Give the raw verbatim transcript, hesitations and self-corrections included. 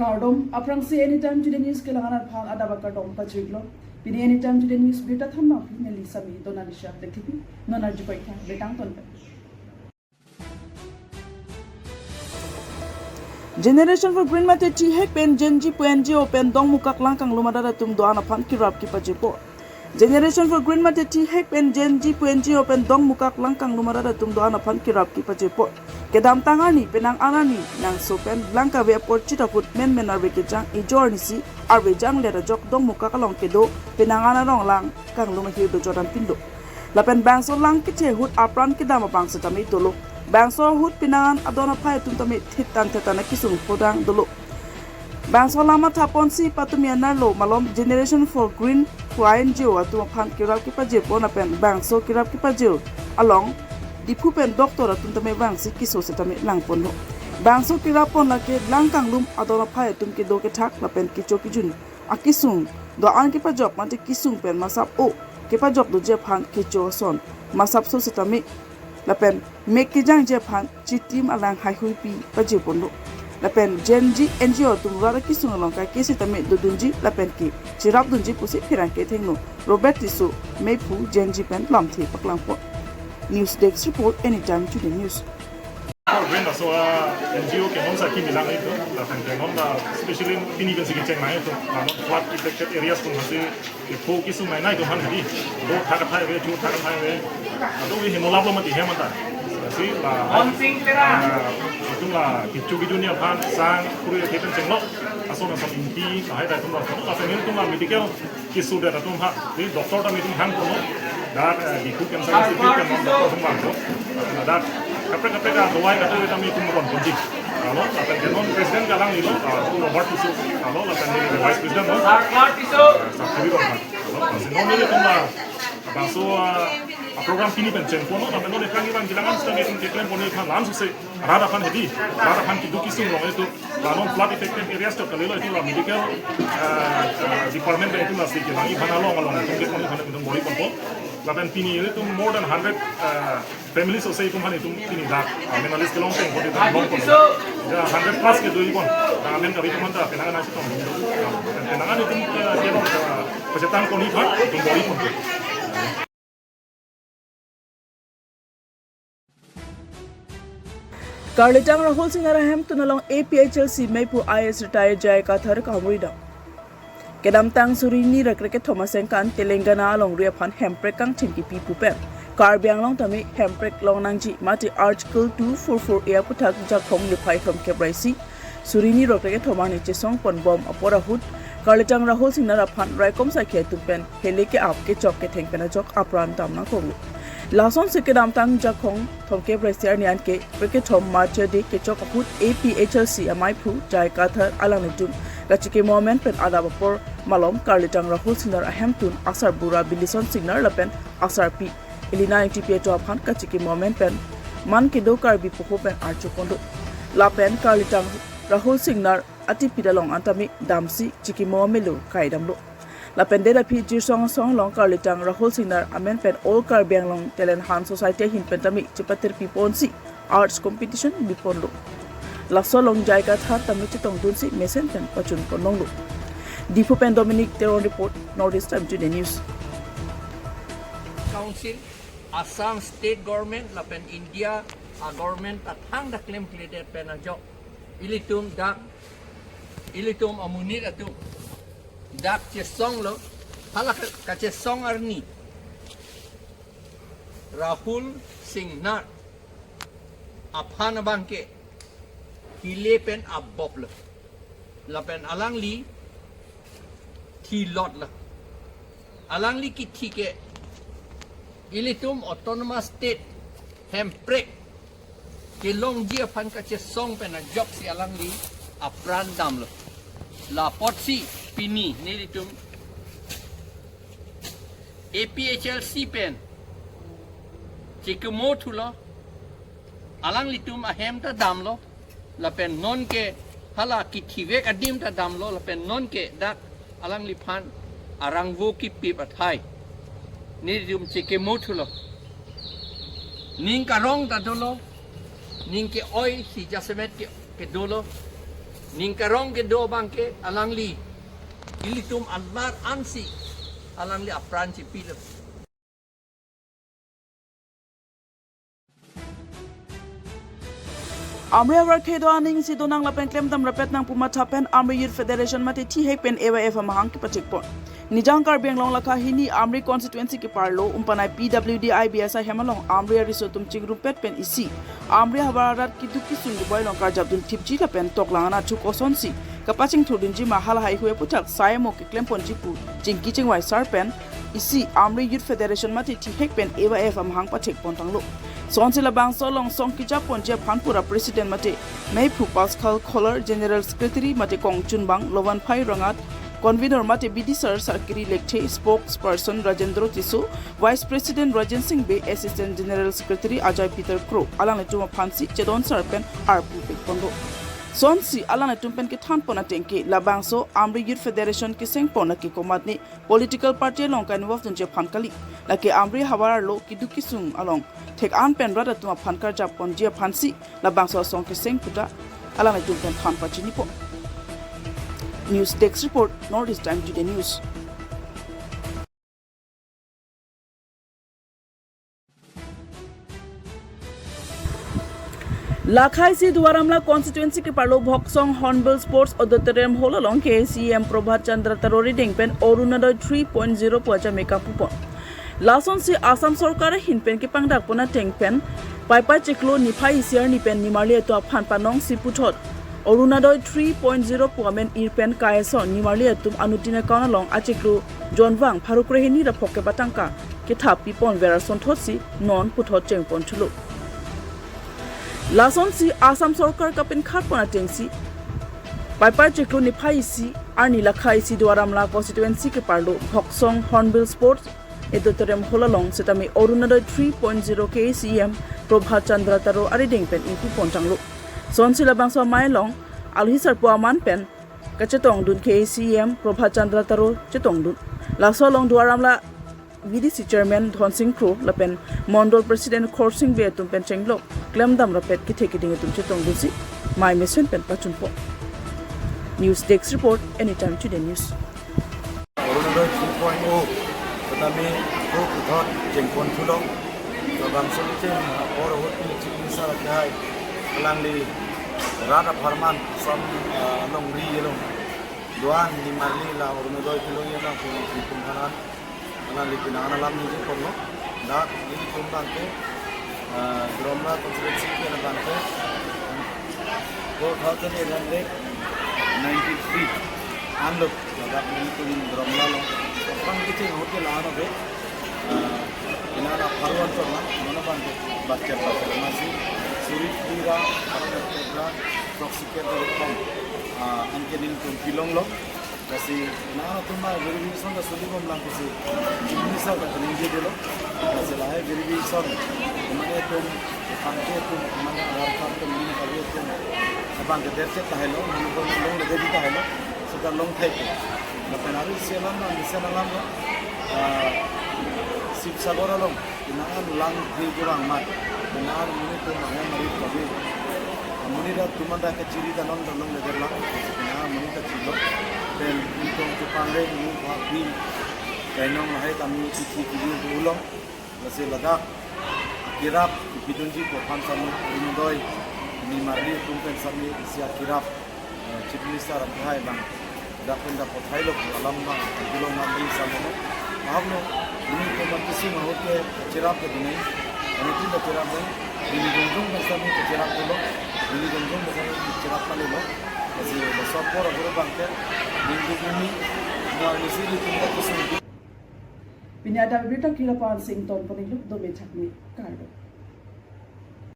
Kardom, aphrangsi Anytime Today News kelang-an aphan adap akardom pajirlo. Pini Anytime Today News birta thanma phi neli Sami Donalisha Lekhipi, non arju paitha, betang ton pen. Generation for Green mate thihek pen Gen Z pu N G O pen dongmukak Langkanglum arat atum do-an aphan kerap kepajirpo. Generation for Green mate thihek pen Gen Z pu N G O pen dongmukak Langkanglum arat atum do-an aphan kerap kepajirpo. Kedamtang arni penang an arni nangso pen lang kave apor chit ahut menmen arve kejang ejor nisi arve janglet ajok dongmukak along kedo penang an arong Langkanglum ahir do jordan pinlo. Lapen bangso lang kethe ahut apran kedam abang setame dolo. Bangso ahut penang an adon aphai atum tame thitan thetan akesung phodang dolo. Bangso alam mathaponsi patumi anerlo malom Generation for Green pu N G O atum aphan kerap kepajirpon lapen bangso kerap kepajir along Diphu pen doctor atum tame vangsi keso setame langponlo. Bangso kerappon lake Langkanglum adon aphai atum kedo kethak lapen kecho kejun akesung do-an kepajok mate kesung pen masap o kepajok doji aphan kecho ason masap so setame lapen mek kejangji aphan chitim alang haihui pi pajirponlo. Lapen Gen Z N G O atum rat akesung along kaike setame dodunji lapen ke cherapdunji pusi pherangke thengno Robert Tisso, Meiphu, Gen Z pen lamthe paklangpo. News Desk Report, Anytime Today News. Green laso a N G O ke non sa kimi lang itu, lapen ke non la specially pini kan si kecheng lang itu, la non flood affected areas atum hasi kepho kesung nai nai atum aphan hadi, do thak athai ave, chu thak athai ave, atum ave heno laplo mati hem anta, si la, ah, itum la kecho kejunji aphan sang kuri athe pen chenglo, ason ason ingti, lahai ta itum la, lapen itum la medical keso det atum ha, di doctor tame itum hang kono, dak, eh, Diphu Cancer Institute pen non doctor atum vanglo, dak kaprek kaprek adawai katu tame itum ron ponji. Alo, lapen ke non president ke alanglilo, ah, Robert Tisso, alo, lapen neli vice president, no? Sir Kiri Rongphar. Alo, si non nelitum la, bangso, ah, program pini pen chengponlo, lapen non ephrang iphan kelang-an setame itum keklem pon iphan lan suse, rat aphan hedi, rat aphan keduk kesung along itum, la non flood affected areas chot kalilo itum la medical, ah, ah, department pen itum lasi kelang iphan along along itum kepon iphan itum bor-i ponpo. Lapen pini itum more than hundred, ah, families ose itum aphan itum pini dak, ah, amen a-list kelong teng pon itum long pon. Ya, hundred plus kedo-i pon. Dak amen kave itum anta penang an nangchetong. Penang an itum, ah, kelong, ah, pachetang pon iphan itum bor-i pon. Karlitang Rahul Singnar ahemtun along A P H L C Meiphu I A S retired J I Kathar kahumri dam. Kedamtang suri hini ra krekethom asengkan Telangana alongri aphan hemprek kangthim kipi pu pen Karbi Anglong tame hemprek longnangji mate Article two four four A aputhak Jakhong niphai thomkep ra isi suri hini ra krekethom arni chesong ponbom apor ahut Karlitang Rahul Singnar aphan raikom sakhi atum pen hele ke-ap kechok ketheng pen ajok apran dam nangkoklo. Lasonsi kedamtang Jakhong thomkep ra isi arni anke krekethom Martyr Day kechok ahut A P H L C ameiphu J I Kathar alanglitum kachikimo amen pen adap apor malom Karlitang Rahul Singnar ahemtun asarbura Bilison Singnar lapen asarpi Elina Ingtipi atum aphan kachikimo amen pen man kedo Karbi poho pen arju kondo. Lapen Karlitang Rahul Singnar atipit along an tame damsi chikimo amelo kaidamlo. Lapen det aphi Jirsong asong along Karlitang Rahul Singnar amen pen All Karbi Anglong Talent Hunt Society ahin pen tame chepatirpi ponsi arts competition biponlo. Laso along J I Kathar tame chetongdunsi mesen pen pachun ponlonglo. Diphu pen Dominic Teron report, North East Time Today News. Council, Assam State Government lapen India a-government ta thangta klemkledet pen ajok ilitum dak, ilitum amonit atum dak chesonglo, hala ka-, kachesong arni Rahul Singnar aphan abangke kile pen aboplo. Lapen alangli thilotlo. Alangli kithi ke ilitum Autonomous State hemprek kelongji aphan kachesong pen ajoksi alangli apran damlo. Lapotsi pini nelitum A P H L C pen chikimo thulo, alanglitum ahem ta damlo, lapen nonke hala kithivek adim ta damlo, lapen nonke dak alangliphan arangvo kipip athai nelitum chikimo thulo. Ning karong ta dolo, ning ke-oi si jasemet ke, kedolo. Ning karong kedo abang ke alangli, ilitum anbar ansi alangli apran chipilo. Amri ahavar kedo aning si donang lapen klemdam rapet nang pu matha pen Amri Youth Federation mate thihek pen A Y F amahang kepachekpon. Nijang Karbi Anglong lakha hini Amri constituency keparlo Umpanai P W D I B S ahem along Amri ariso atum chingrumpet pen isi Amri ahavar arat keduk kesung keboi along karjap dun thipji lapen toklang anatthu kosonsi kapachingthur dunji ma halahai hui aputhak sai amo keklemponji pu chingki chingvai sar pen isi Amri Youth Federation mate thihek pen A Y F amahang pachekpon tanglo. Sonsi labangso along song kejapponji aphan pura President mate Meiphu Pascal Kholar, General Secretary mate Kongchunbang Lovan Phai Rangat, Convener mate B D Sir Sarkiri Lekthe, Spokesperson Rajendra Tisso, Vice President Rajan Singh Bey, Assistant General Secretary Ajay Peter Kro, alanglitum aphansi chedon sar pen arpu pekponlo. Sonsi alanglitum pen kethanpon ateng ke labangso Amri Youth Federation kesengpon lake komatne political party along ka-involve dunji aphan kali. Lake Amri ahavar arlo keduk kesung along thek-an pen rat atum aphan karjapponji aphansi labangso asong keseng puta alanglitum pen than pachinipo. News Desk Report, North East Time Today News. Lakha isi Duar Amla constituency keparlo Bhoksong Hornbill Sports Auditorium Hall along K A C E M Prabhat Chandra Taro arideng pen Orunodoi three point zero pu ajame kapupon. Lasonsi Assam Sorkar ahin pen kepangdakpon ateng pen Paipai chiklo niphai isi arni pen nimarli atum aphan panongsi puthot Orunodoi three point zero pu amen ir pen kai ason nimarli atum anuttin account along achiklo jonvang pharo kre hini ra phongo kep atangka kethap pipon ver asonthotsi non puthot chengpon thulo. Lasonsi Assam Sorkar kapinkhatpon atengsi Paipai chiklo niphai isi arni lakha isi Duar Amla constituency keparlo Bhoksong Hornbill Sports Auditorium Hall along setame Orunodoi three point zero K A C E M Prabhat Chandra Taro arideng pen ingpupon tanglo. Sonsi labangso amei along alohi sarpo aman pen kachetongdun K A C E M Prabhat Chandra Taro chetongdun. Laso along Duar Amla V D C Chairman Dhonsing Kro lapen Mondol President Khorsing Bey atum pen chenglok klemdam rapet kethe keding atum chetongdunsi mei mesen pen pachunpo. News Desk Report, Anytime Today News. Orunodoi three point oh, tetapi ko puthot chengpon thulo. Labangso kecheng apor ahut ni Chief Minister akhai alangli rat apharman som, ah, alongri along duan nimarli la Orunodoi kelong ya na pun pun kanan. Alangli pinang alam niji ponlo. Dak ilitum abang ke, ah, Duar Amla constituency ke abang ke four thousand eight hundred ninety-three anlok ladak ilitum Duar Amla along. Abang kecheng ahut ke la-an ave. Ah, pinang apharman chorna, non abang ke bacha bacha masi, suri pira, apharman chorna, proxy ke dot com, ah, anke ilitum pilonglo. Lasi nangtum ma verification ta suri bomlang pusi Chief Minister ta ningje dolo. Lasi lahai verification, mane itum, tangke itum, mane Aadhaar card itum, link kali itum, abang ke derchet tahai lo, mane itum long le dedi tahai lo, seta long thai ke. Lapen ari isi alam ma, isi alam ma, ah, Sibsagar along, pinang lang thri kurang mat, pinang monit atum ahem arit kave. Monit atum anta kachiri ta non ta long leder lang, pinang monit ta chilo. Then itum chupang re nu pa pi, kainong lahai kami chichi kiri tu ulong. Lasi ladak kirap pidunji ko aphan sami Orunodoi nimarli atum pen sami isi akirap, eh, Chief Minister akhai abang dak pen dak pothai lo alam abang, bilo mandi samano. Ahok no, ini ke mati sing ahok ke chirap ke dunai. Ano tin dak chirap dun, ini gunjung bangsa ni ke chirap dulu, ini gunjung bangsa ni chirap kali lo. Kasi besok por aguru bangke, minggu ini, mual misi di tingkat kusung. Pini adak berita kira pan sing ton pening luk dome chakni kardo.